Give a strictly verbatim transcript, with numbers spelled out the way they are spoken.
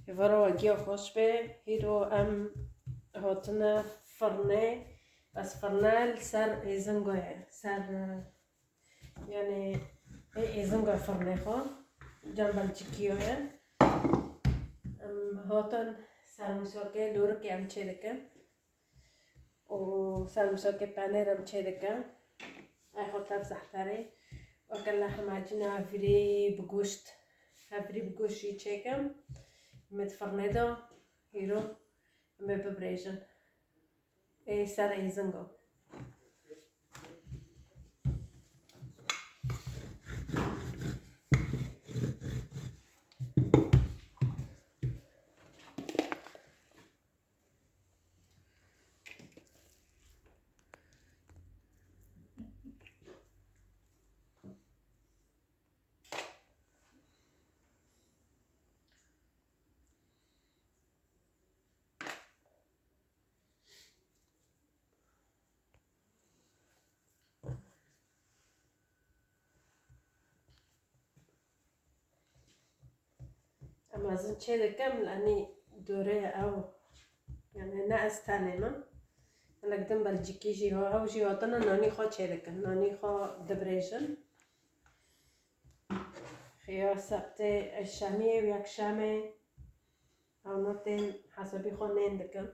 Vero we giya xweş be. Hîro em hatine firnê. Bes firne li ser êzingo ye. Ser, e, yanî, ê êzingo firnê xwe. Cem Belçîkiyo ye. Em hatin sermûsokê lûrikê em çê dikin. Û sermûsokê penêr em çê dikin. Ey xwe tev zehterê. Weke li hemacîna hevrî bi goşt. Hevrî bi goşt jî çêkim. Em ê di firnê de hîro em ê bibrêjin. Ê ser êzingo. Em mezin çê dikim, li enî dorê ew, yani ne ez tenê me. Hinek din Belcîkî jî ho-, ew jî hatine nanî xwe çê dikin, nanî xwe dibrêjin. Xiya sebtê, eşemiyê û yekşemê ew ne tên hesabî xwe nên dikin.